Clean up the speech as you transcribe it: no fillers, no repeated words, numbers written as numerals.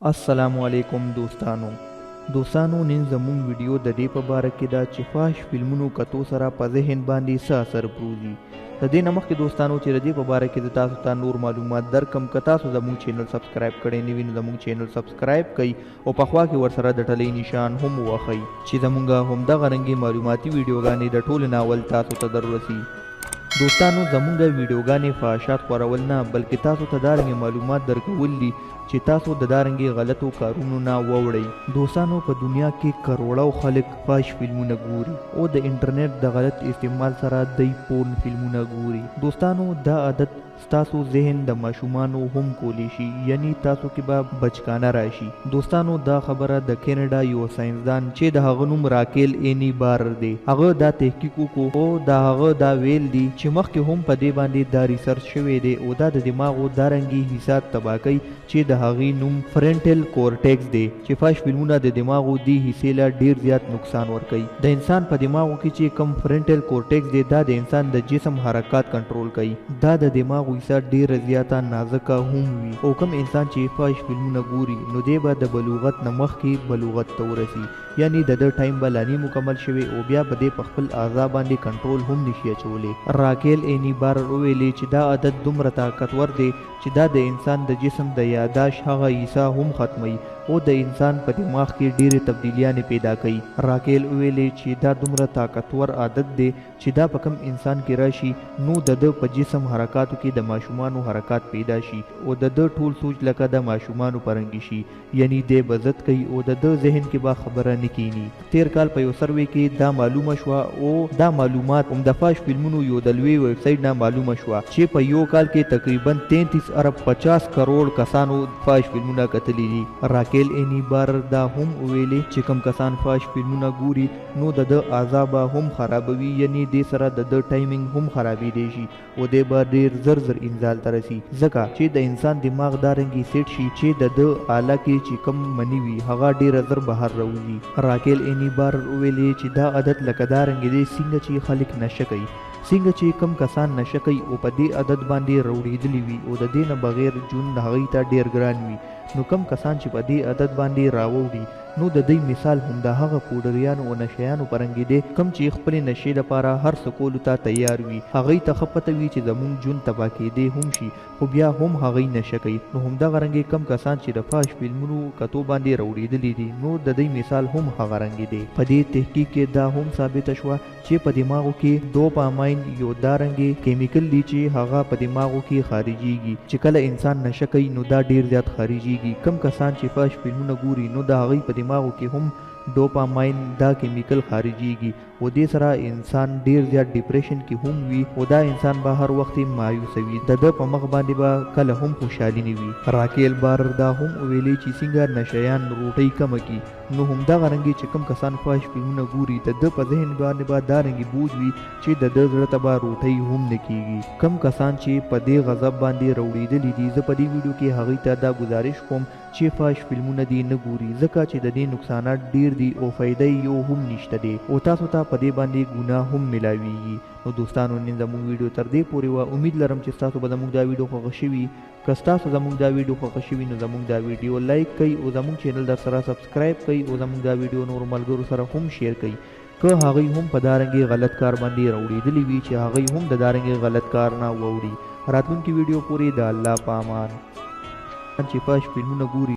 السلام علیکم دوستانو دوستانو نن زموږ ویډیو د دې په باره کې ده چې فحش فلمونو کتو سره په ذهن باندې څه اثر پروزي. د دې نه مخکې دوستانو چې د دې په باره کې زه تاسو ته نور معلومات درکم، که تاسو زموږ چینل سبسکرایب کړی نه وي نو زموږ چینل سبسکرایب کړئ او په خوا کې ورسره د ټلۍ نشان هم ووهئ چې زموږ همدغه رنګې معلوماتي ویډیوګانې د ټولو نه اول تاسو ته درورسي. دوستانو زموږ ویډیوګانې فحاشات خورول نه بلکې تاسو ته دارنګې معلومات درکول دي چې تاسو د دارنګې غلطو کارونو نه ووړئ. دوستانو په دنیا کې کروړو خلک فحش فلمونه ګوري او د انټرنیټ د غلط استعمال سره دی پورن فلمونه ګوري. دوستانو دا عادت ستاسو ذهن د ماشومانو هم کولی شي، یعنی تاسو کې به بچکانه راشي. دوستانو دا خبره د کینیډا یو ساینسدان چې د هغه نوم راکیل اینی بارر دی، هغه دا تحقیق وکړو او د هغه دا ویل دي چې مخکې هم په دې باندې دا ریسرچ شوی دی او دا د دماغو دا رنګي حصه تباه کوي چې د هغې نوم فرنټل کورټیکس دی، چې فحش فلمونه د دماغو دې حصې له ډیر زیات نقصان ورکوي. د انسان په دماغو کې چې کوم فرنټل کورټیکس دی دا د انسان د جسم حرکات کنټرول کوي. دا د دماغو حصه ډیره زیاته نازکه هم وي او کوم انسان چې فحش فلمونه ګوري نو دی به د بلوغت نه مخکې بلوغت ته ورسي، یعنی د ده ټایم به لا نی مکمل شوی او بیا به دی په خپل اعضا باندې کنټرول هم نشي اچولی. راکیل اینی بارر وویلې چې دا عادت دومره طاقتور دی چې دا د انسان د جسم د یاداشت هغه حصه هم ختموي او د انسان په دماغ کې ډېرې تبدیلیانې پیدا کوي. راکیل وویلې چې دا دومره طاقتور عادت دی چې دا په کوم انسان کې راشي نو د ده په جسم حرکاتو کې د ماشومانو حرکات پیدا شي او د ده ټول سوچ لکه د ماشومانو په رنګ شي، یعنی دی به ضد کوي او د ده ذهن کې به خبره نه کینی. تیر کال په یو سروې کې دا معلومه شوه او دا معلومات هم د فحش فلمونو یو د لوی ویب سایټ نه معلومه شوه چې په یو کال کې تقریبا 33 ارب 50 کروڑ کسانو فحش فلمونه کتلي دي. راکیل اینی بارر دا هم وویلې چې کوم کسان فحش فلمونه ګوري نو د ده اعضا به هم خرابوي، یعنی دې سره د ده ټایمینګ هم خرابېدی شي او دی به ډېر زر زر انزال ته رسي، ځکه چې د انسان دماغ دا رنګې سیټ شي چې د ده آله کې چې کوم مني وي هغه ډېره زر بهر راوځي. راکیل اینی بارر وویلې چې دا عادت لکه دا رنګې دی څنګه چې خلک نشه کوي، څنګه چې کم کسان نشه کوي او په دې عادت باندې روړېدلي وي او د دې نه بغیر ژوند هغوی ته ډېر ګران وي، نو کم کسان چې په دې عادت باندې راوړي نو د دوی مثال هم د هغه پوډریانو او نشیانو په رنګې دی کوم چې خپلې نشې لپاره هر څه کولو ته تیار وي. هغوی ته ښه پته وي چې زموږ ژوند تباه کېدی هم شي خو بیا هم هغوی نشه کوي. نو همدغه رنګې کم کسان چې د فحش فلمونو کتو باندې روړېدلي دي نو د دوی مثال هم هغه رنګې دی. په دې تحقیق کې دا هم ثابته شوه چې په دماغو کې دوپامین یو دا رنګې کیمیکل دی چې هغه په دماغو کې خارجیږي چې کله انسان نشه کوي نو دا ډیر زیات خارجیږي. کم کسان چې فحش فلمونه ګوري نو د هغوی په دماغو کې هم ډوپامین دا کیمیکل خارجیږي او دې سره انسان ډیر زیات ډیپریشن کې هم وي او دا انسان به هر وخت مایوسه وي، د ده په مخ باندې به کله هم خوشحالي نه وي. راکیل بارر دا هم وویلې چې څنګه نشیان روټۍ کمه کړي نو همدغه رنګې چې کوم کسان فحش فلمونه ګوري د ده په ذهن باندې به دا رنګې بوج وي چې د ده زړه ته به روټۍ هم نه کیږي. کم کسان چې په دې غضب باندې روړېدلي دي زه په دې ویډیو کې هغوی ته دا ګزارش کوم چې فحش فلمونه دې نه ګوري، ځکه چې د دې نقصانات ډیر دي او فایده یې یو هم نشته دی او تاسو ته په دې باندې ګناه هم ملاویږي. نو دوستانو نن زموږ ویډیو تر دې پورې وه. امید لرم چې ستاسو به زموږ دا ویډیو خوښه شوي. که ستاسو زموږ دا ویډیو خوښه شوي نو زموږ دا ویډیو لایک کړئ او زموږ چینل در سره سبسکرایب کړئ او زموږ دا ویډیو نورو ملګرو سره هم شیر کړئ که هغوی هم په دا رنګې غلط کار باندې راوړېدلي وي چې هغوی هم د دا رنګې غلط کار نه واوړي. راتلونکي ویډیو پورې د الله په امان. چې فحش فلمونه ګوري.